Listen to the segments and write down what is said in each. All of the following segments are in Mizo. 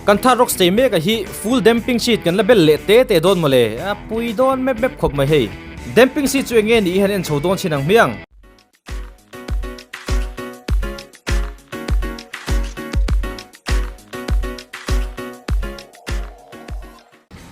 Kan Thar Rocks chei mek a hi full damping sheet kan la bel leh te te dawn mawle, a pui dawn mep mep khawp mai hei. Damping sheet chu eng nge nih i han en chho dawn chin ang hmiang.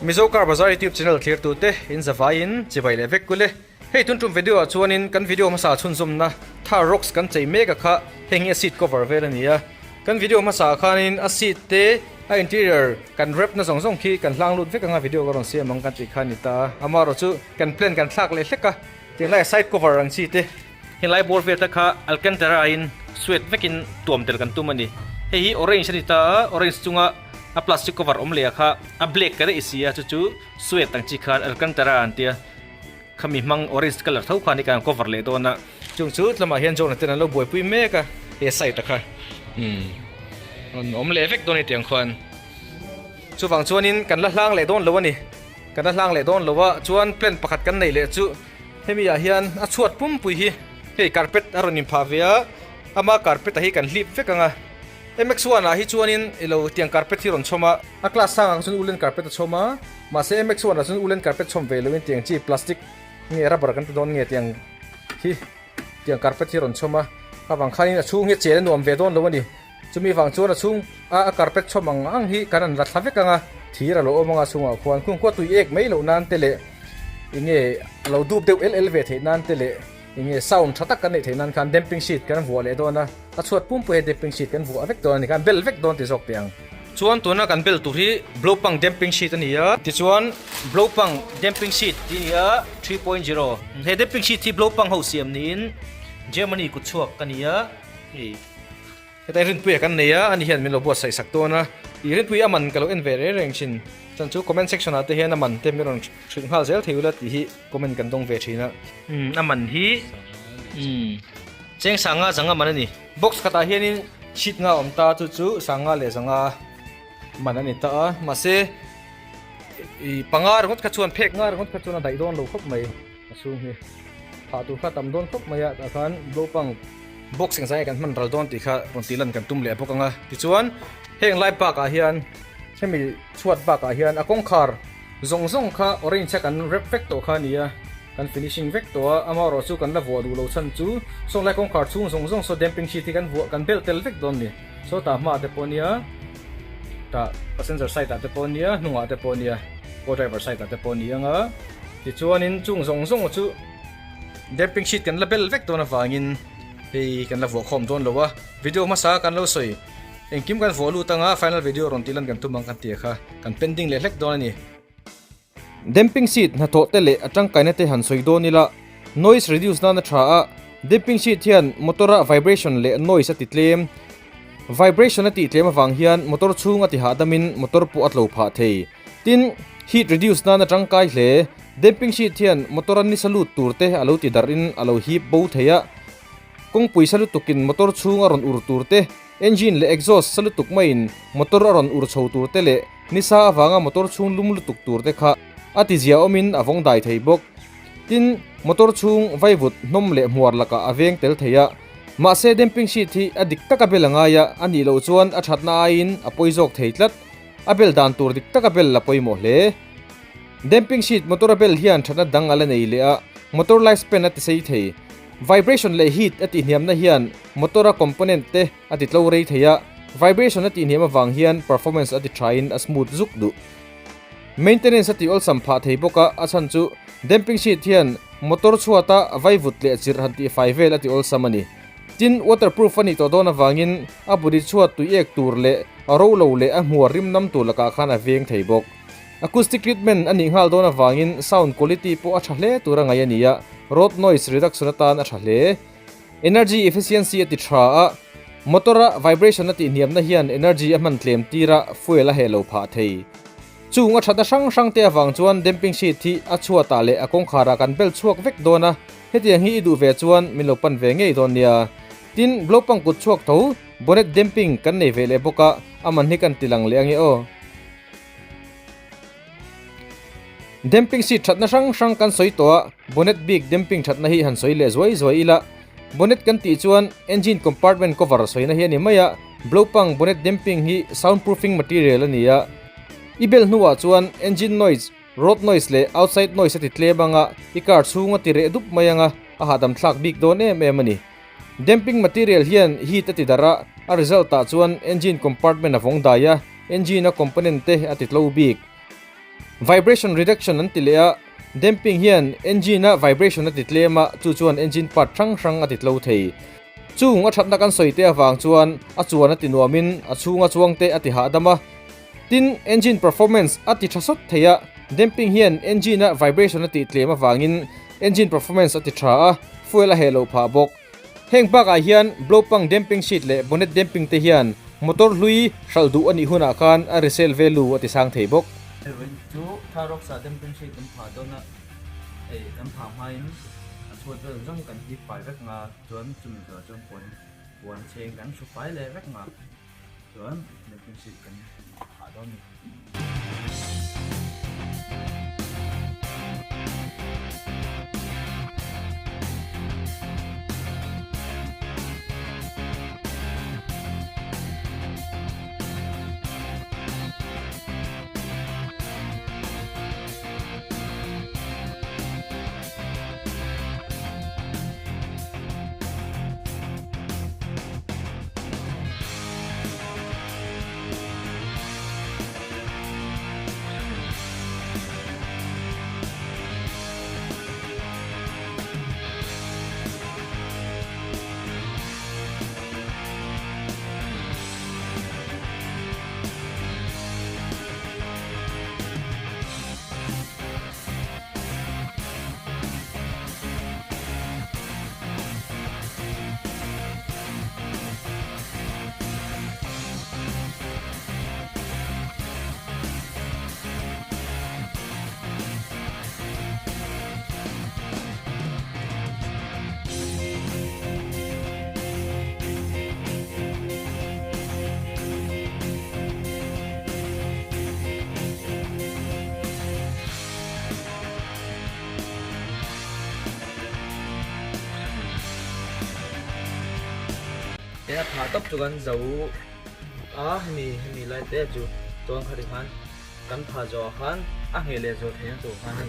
Mizo Car Bazaar YouTube channel thlirtute in zavaiin chibai leh vek kul e. Hei tun tum video ah chuanin kan video hmasa chhunzawmna Thar Rocks kan chei mek a kha heng hi a seat cover vel a ni a. Kan video hmasa ah khanin a seat te a interior kan wrap na zawng zawng khi kan hlang lut vek anga video ka rawn siam ang kan tih kha a ni ta a. Amaherawhchu kan plan kan thlak leh hlek a, tinglai side cover ang chi te Helai bawr vel te kha Alcantara in suet vekin tuam tel kan tum a ni. Hei hi orange a ni ta a, orange chunga a plastic cover awm leh a kha a black ka daih si a, chu chu suet ang chi khan Alcantara an tia. Khami hmang orange colour tho khan hi kan cover leh dawn a. Chung chu tlawmah hian John-a ten an lo buaipui mek a, he side a kha umm rawn awm leh vek dawn a ni tiang khuan. Chuvang chuanin kan la hlang leh dawn lo a ni, kan la hlang leh dawn lo a, chuan plan pakhat kan neih leh chu. Hemi ah hian a chhuat pumpui hi hei carpet a rawn inphah ve a, ama carpet ah hi kan hlip vek ang a. MX one ah hi chuanin ilo tiang carpet hi rawn chhawm a, a class sang ah chuan ulen carpet a chhawm a, mahse MX one ah chuan ulen carpet chhawm ve loin tiang chi plastic nge rubber kan ti dawn nge tiang hi tiang carpet hi rawn chhawm a, avang khanin a chhung hi a chel a nuam ve dawn lo a ni. Chumi vang chuan a chhung a a carpet chhawm ang ang hi kan an la thla vek ang a, thir a lo awm ang a chhungah khuan khung khua tui ek mai loh nan te leh enge a lo dup deuh el el ve theih nan te leh enge sound tha tak kan neih theih nan khan damping sheet kan vuah leh dawn a, a chhuat pumpui hi damping sheet kan vuah vek dawn a ni khan bel vek dawn ti zawk teh ang. Chuan tuna kan bel tur hi Blopang damping sheet a ni a, tichuan Blopang damping sheet tih a ni a 3.0 he damping sheet hi Blopang ho siam niin Germany kutchhuak a ni a hei. Hetai rinpuia kan nei a, ani hian min lo buatsaih sak dawn a, ih rinpui a man ka lo en ve reng reng thin, chuan chu comment section ah te hian a man te min rawn hrilh nghal zel thei ula tih hi comment kan dawng ve thin a. Umm a man hi umm cheng sanga zanga man a ni. Box khatah hianin sheet nga a awm ta chu chu sanga leh zanga man a ni ta a, mahse ih panga ringawt kha chuan phek nga ringawt kha chuan a daih dawn lo khawp mai a chhung hi phah tur kha a tam dawn khawp mai a tah khan blue pang. Boxing zai kan hman ral dawn tih kha rawn tih lan kan tum leh bawk ang a. Tichuan heng lai bakah hian hemi chhuat bakah hian a kawngkhar zawng zawng kha orange a kan wrap vek tawh kha a ni a, kan finishing vek tawh a, amaherawh chu kan la vuah duh lo chhan chu saw lai kawngkhar chhung zawng zawng saw damping sheet hi kan vuah kan bel tel vek dawn a ni. Saw tah hmaah te pawh nia, tah passenger side ah te pawh nia, hnungah te pawh nia, co driver side ah te pawh ni ang a. Tichuanin chung zawng zawng chu. Damping sheet kan la bel vek dawn avangin hei kan la vuah khawm dawn lo a, video hmasa kan lo sawi engkim kan vuah lut anga final video rawn tih lan kan tum ang kan ti a kha kan pending leh hlek dawn a ni. Damping sheet hnathawh te leh a tangkaina te han sawi dawn ila noise reduce nan a tha a, damping sheet hian motor a vibration leh noise a ti tlem, vibration a tih tlem avang hian motor chhung a ti hahdam in motor pawh a tlo phah thei. Tin, heat reduce nan a tangkai hle. Damping sheet hian motor a nisa lut tur te a lo ti darh in a lo hip bo thei a. Kawngpui sa lutuk in motor chhung a rawn ur tur te, engine leh exhaust sa lutuk maiin motor a rawn ur chho tur te leh nisa avanga motor chhung lum lutuk tur te kha a ti zia awmin a vawng dai thei bawk. Tin, motor chhung vaivut hnawm leh hmuar lakah a veng tel thei a. Mahse damping sheet hi a dik taka bel a ngai a, a nih loh chuan a thatna aiin a pawi zawk thei tlat. A bel dan tur dik taka bel la pawimawh hle. Damping sheet motor a bel hian thatna dang a la nei leh a, motor lifespan a ti sei thei. Vibration leh heat a tihhniamna hian motor a component te a ti tlo rei thei a, vibration a tihhniam avang hian performance a ti thain a smooth zuk duh. Maintenance a ti awlsam phah thei bawk a, a chhan chu damping sheet hian motor chhuata vaivut leh chirh han tihfai vel a ti awlsam a ni. Tin, waterproof a nih tawh dawn avangin a body chhuat tui ek tur leh a ro lo leh a hmuar rim nam tur lakah khan a veng thei bawk. Acoustic treatment a nih nghal dawn avangin sound quality pawh a tha hle tur a ngaih a ni a, road noise reduction atan a tha hle. Energy efficiency a ti tha a, motor a vibration a tihhniamna hian energy a hman tlem tir a, fuel a heh lo phah thei. Chung a thatna hrang hrang te avang chuan damping sheet hi a chhuatah leh a kawngkharah kan bel chhuak vek dawn a, hetiang hi i duh ve chuan min lo pan ve ngei dawn nia. Tin, blopang kut chhuak tho, bonnet damping kan nei ve leh bawk a, a man hi kan ti lang leh ange aw. Damping sheet thatna hrang hrang kan sawi tawh a, bonnet bik damping thatna hi han sawi leh zuai zuai ila. Bonnet kan tih chuan engine compartment cover sawina hi a ni mai a. Blowpang bonnet damping hi sound proofing material a ni a. I bel hnuah chuan engine noise, road noise leh outside noise a ti tlem anga i car chhung a ti reh dup mai anga a hahdam thlak bik dawn em em a ni. Damping material hian heat a ti darh a, a result ah chuan engine compartment a vawng dai a, engine a component te a ti tlo bik. Vibration reduction an ti leh a, damping hian engine a vibration a ti tlem a, chu chuan engine part hrang hrang a ti tlo thei. Chung a thatna kan sawi te avang chuan a chuan a ti nuamin a chhunga chuang te a ti hahdam a. Tin, engine performance a ti tha sawt thei a, damping hian engine a vibration a tih tlem avangin engine performance a ti tha a, fuel a heh loh phah bawk. Heng bakah hian blowpang damping sheet leh bonnet damping te hian motor hlui hralh duh a nih hunah khan a resale value a ti sang thei bawk. Heroin chu Tharox-ah damping sheet kan phah dawn a, ei kan phah hmain a chhuat vel zawng kan hip fai vek nga chuan chumi zawhah chuan puan puan chheng kan hru fai leh vek nga chuan damping sheet kan phah dawn a ni. Tin a phah tawp chu kan zo a hemi hemi lai te chu chuan kha ti khan kan phah zawh ah khan a ngheh leh zawh theihna tur khan hei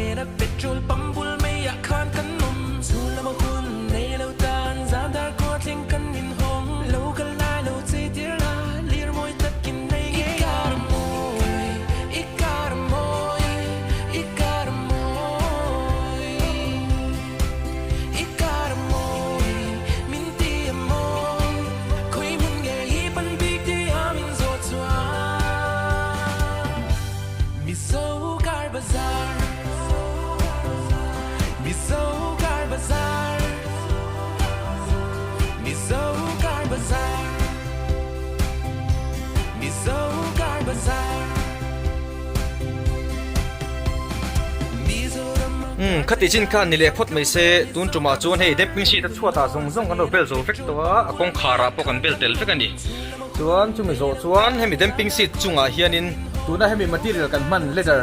nena petrol pump bul maiah khan kan awm. Chhun lama hun nei lo tan zan dar kawr thleng kan inhawng. Lo kal lai lo chei tir la lir mawi takin nei ngei. I kar mawi, i kar mawi, i kar mawi. I kar mawi, min ti a mawi. Khawi hmun nge hi pan bik ti a min zawh chuan. Mizo Car Bazaar, Mizo Car Bazaar, Mizo Car Bazaar, Mizo Car Bazaar. Umm khati chin khan ni leh phawt mai se tun tumah chuan hei damping sheet a chhuat ah zawng zawng kan lo bel zo vek tawh a a kawngkhar ah pawh kan bel tel vek a ni chuan chumi zawh chuan hemi damping sheet chungah hianin tuna hemi material kan hman leather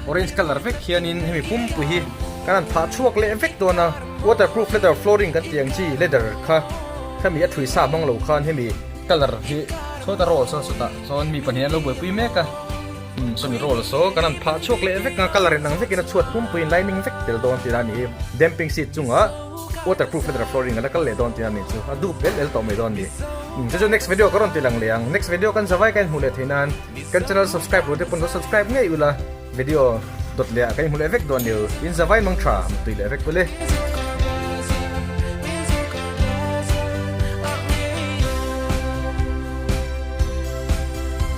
orange colour vek hianin hemi pumpui hi kan han phah chhuak leh vek dawn a waterproof leather flooring kan tih ang chi leather kha khami a thui sa hmang lo khan hemi colour hi chhuat a roll sawn sawtah chuan mi pahnih an lo buaipui mek a. Umm sawmi roll saw kan han phah chhuak leh vek a colour in ang vekin a chhuat pumpuiin lining vek tel dawn tih a ni. Damping sheet chungah waterproof leather flooring a la kal leh dawn tih a ni chu a dup el el tawh mai dawn a ni. Umm chu chu next video ka rawn ti lang leh ang. Next video kan zavai ka inhmuh leh theih nan kan channel subscribe rute pawn lo subscribe ngei ula video dawt leh ah ka inhmu leh vek dawn a ni. In zavai mang tha mutui leh vek ule.